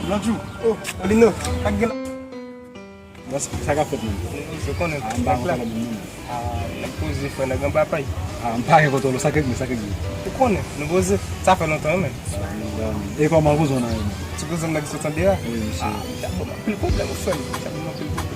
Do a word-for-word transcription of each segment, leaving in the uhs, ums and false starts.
Lòt jou. Oh, Lino, sa k gen la? Sa k ap fèt menm? Ou konnen. Ah, m pa gen kontwòl menm non. Ah, nèg poze frè, nèg anba pay. Ah, m pa gen kontwòl, sa k regle, sa k regle. Ou konnen, nou poze. Sa fè lontan wi menm. E kòman kouzen w nan menm? Ti kouzen m nan ki sot andeyò a? Wi, mesye. Ah, li ap ban m anpil pwoblèm wi frè m. Li ap ban m anpil pwoblèm.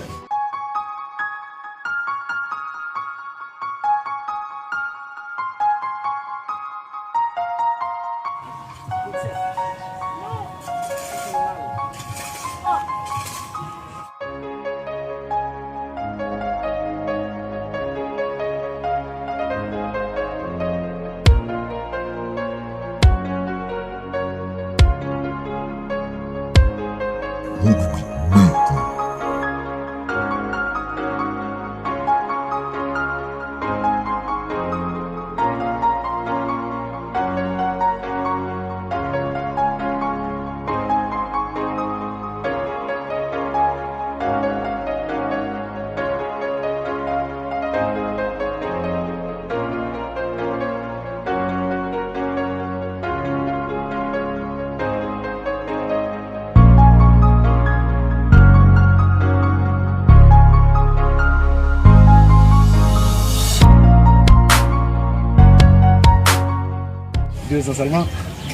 Dezan sèlman?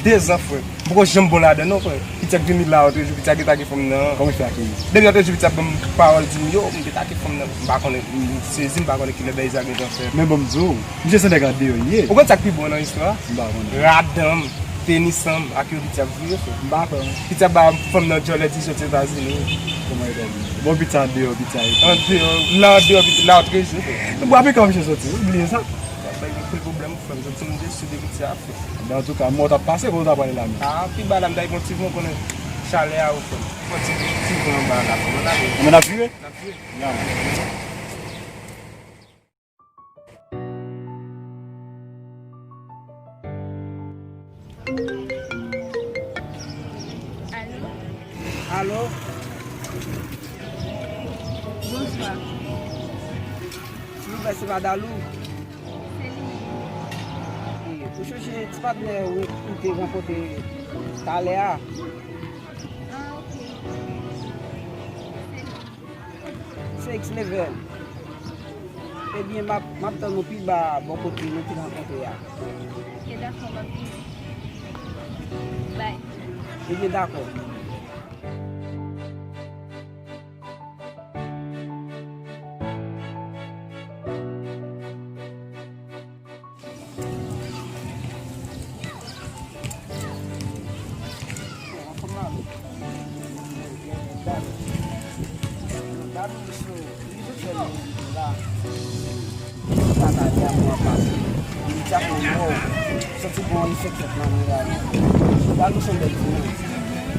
Dezan, frè. M poko janm bon ladan, non, frè. Pitit ak vin la, antre jou, pitit ak atake fanm nan. Kòman fè atake? Depi antre jou, pitit ap ban m pawòl, di m, yo, m te atake fanm nan. M pa konnen, m sezi, m pa konnen kilè bagay sa gentan fèt. Men bon, m di w, misye se nèg andeyò li ye. Ou konn sa k pi bon nan istwa a? M pa konnen. Radanm, tenisanm, ak yo pitit ap vire, frè. M pa konnen. Pitit ap ba fanm nan djòlè ti soti Etazini. Kòman Etazini? Bon, pitit andeyò, pitit a Etazini. Andeyò, la andeyò, pitit la antre jou, frè. Bon, apre kòman misye soti? Ou bliye sa? Sa bay anpil pwoblèm, frè m. Soti m desi de pitit a, frè. Men antouka, mwen w t ap pase, kote w t ap prale la menm? Ah, pi ba la, m ta gen yon ti van, konnen chalè a, ou konn. Yon ti, ti van anba la, frè m, ann ale. Ann ap vire? N ap vire. Ya, man. Alo? Alo? Bonswa. Silvouplè, se Madalou? Se li menm. E, ou chèche ti patnè ou, ou te rankontre talè a? Ah, ok. Se li. Se X Level. Ebyen, m ap, m ap tann ou pi ba bò kote nou te rankontre a. Ok, dakò, m ap vini. Bye. Ebyen, dakò. Santi bon, li fèk fèt nan mwen la. Gade nou se yon bèl timoun.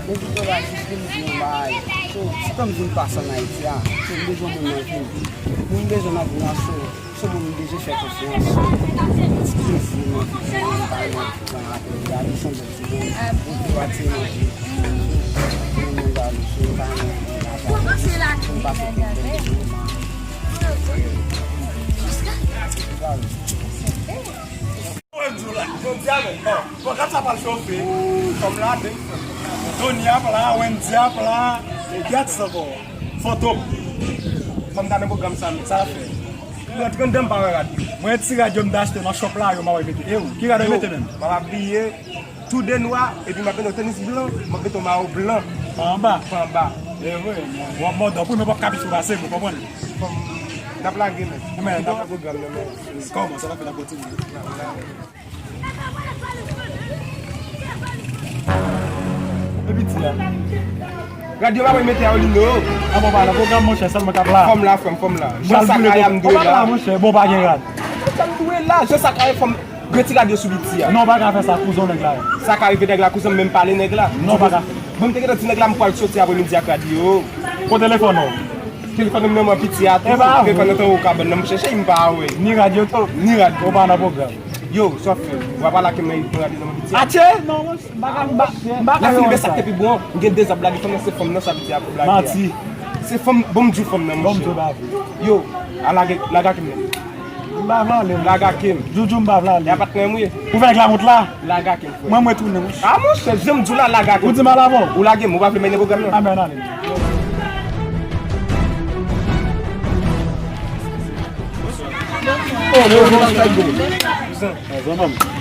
Depi lè la jis li di yon bagay. So, si tanm vin pase ann Ayiti a, so, m bezwen moun nan vin. Moun bezwen nan vin nan, so, se moun m bezwen fè konfyans. Ti plezi nan vi, m pa nan pran apèl. Gade, se yon bèl timoun. Ou tou atire nan vi. Moun nan gade, so, pa nan vi. Kòman se la ki vin gade? Gade. Mwen di w la, jodi a menm, bon, pwogram sa pral chofe. Fanm la, de fanm. Johnny ap la, Wendy ap la, e ki atis ankò? Fantom. Fanm ta nan pwogram sa, men sa fè. Rantre anndan m pa wè rad. Mwen ti rad yo m t achte nan shop la, yo m a wè mete. E ou, ki rad ou mete menm? Yo, pa bliye, tou de nwa, epi m ap mete yon tenis blan, m ap mete yon mayo blan. Pa anba? Pa anba. E vre, w ap mòde, pou mwen p ap ka piti pase, ou konprann? Fanm, n ap lage menm. Men, n ap pwogram nan men. Kòman sa va fè la kontinye? Epi di la. Radyo pa mwen mete a Olino. A bon, pa nan pwogram, monchè, sèlman k ap la. Fanm la, fanm, fanm la. Jan sa ka ye a m dwe la. Monchè, bon, pa gen rad. Jan sa m dwe la, jan sa ka ye fanm. Retire radyo sou biti a. Non, pa ka fè sa, kouzen nèg la. Sa ka rive nèg la, kouzen m menm pale nèg la. Non, pa ka. Bon, m te gentan di nèg la m pral soti apremidi ak radyo. Kote telefòn ou? Telefòn m nan men piti a tou. Telefòn nan tan ou kabann nan m chèche m pa wè. Ni radyo tou? Ni radyo. Ou pa nan pwogram. Yo, sa w ap fè? W ap pale ak mwen, pran radyo nan men piti a? Atye! Non, m pa ka, m pa, m pa ka. Lè fini, men sa k te pi bon, m gen de zòb lage fanm nan, se fanm nan sa piti a pou lage a. Manti. Se fanm, bon, m di w fanm nan, monchè. Bon, m di w pa vre. Yo, a lage, lage ak mwen. M pa vle ale. Lage ake m. Djoudjou, m pa vle ale. E a patnè m wi. Ou fè nèg la wont la? Lage ake m, frè. Mwen, mwen tounen, monchè. A, monchè, jan m di w la, lage ake m. Ou di m al avè w? Ou lage m, ou pa vle mennen pwogram nan? A, men ann ale. Oh, non, non, non. Kouzen.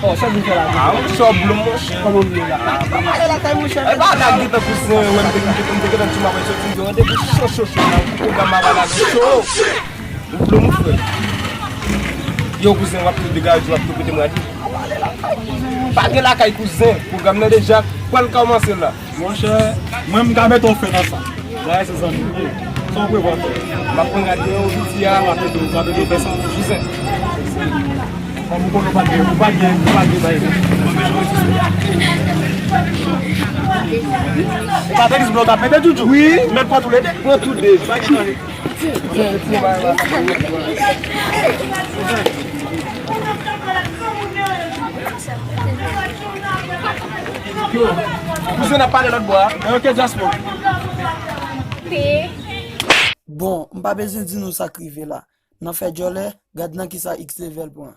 Oh, sa vin fè la. A, ou sò blom, monchè. Kòman m ye la? A, pa pale lakay, monchè. E pa lage tan kouzen, wè m te, m te, m te gentan di m ap soti, m di, randevou cho, cho, cho, la, pwogram m ap al avè cho. Ou blom, frè. Yo, kouzen, w ap tou degaje, w ap tou pete mwen. Pa gen lakay, kouzen. Pwogram nan deja pral kòmanse la. Monchè, mwen m ka mete w fen nan sa. Bagay se zanmi m ye. Sa w prevwa fè? M ap pran gade yon piti a. M ap ede w, m ap ede w fè sa. Kouzen. Kòm ou konnen ou pa gen, ou pa gen, ou pa gen bagay. E pa tenis blòk ap mete Djoudjou. Wi. Mèt pran tou le de. Pran tou de. Kouzen ap pale lòt bò a. Ok, Jaspo. Bon, m pa bezwen di nou sa k rive la. Nan fè djòlè, gad nan kisa X-Level pran.